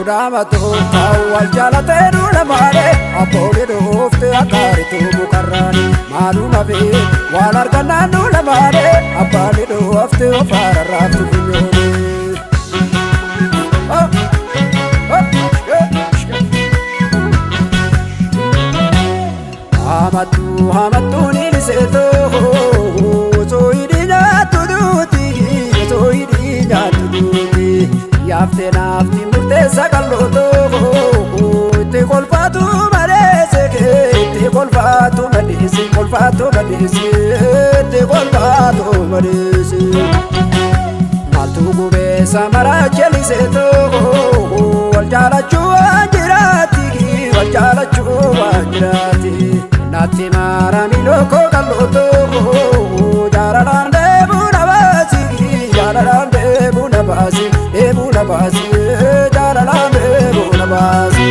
Kudhaamatu kan wal jaalatee duula malee abboonni dhuufte akkaaritu mukarraani maaluma fi waan argannaan duula malee abbaani dhuufte ofaara raaftu funyooni. Hamattuu hamattuu ni liseetoo osoo hidhii nyaattu duuti osoo hidhii nyaattu duuti yaaftee naafti murteessa qal'ootoo itti kolfaatu malee seekee itti kolfaatu maleesi kolfaatu maleesi itti kolfaatu maleesi. Maaltu gubee samara jeliseetoo wal jaalachuu waan jiraati wal jaalachuu waan jiraati. Naatti maarami lookoo qal'ootoo jaalalaan deemuu na baasi jaalalaan deemuu na baasi deemuu na baasi jaalalaan deemuu na baasi.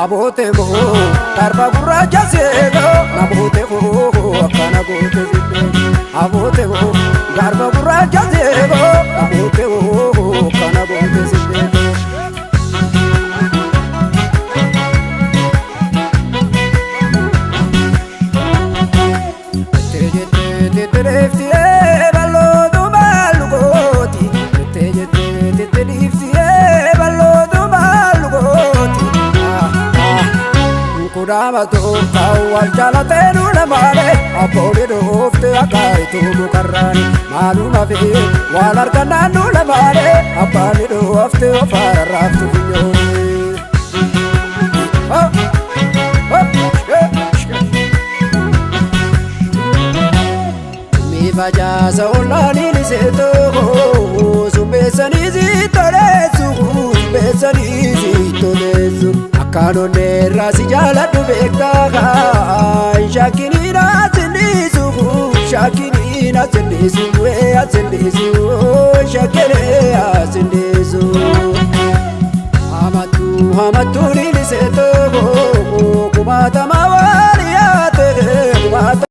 Aboote moo garba gurraacha seegoo namoota koo akkana goote sibbee. Aboote moo garba gurraacha seegoo namoota koo akkana goote sibbee. Kudhaamatu kan wal jaalatee duula malee abboonni dhuufte akkaaritu mukarraani maaluma fi waan argannaan duula malee abbaani dhuufte ofaara raaftu funyooni. Mi facaasa ollaanii liseetoo summeessanii si toleessu summeessanii si toleessu akkaan onneerraa si jaaladhu beektaa shakkiniin asinniisu shakkiniin asinniisu wee asinniisu shakkiniin.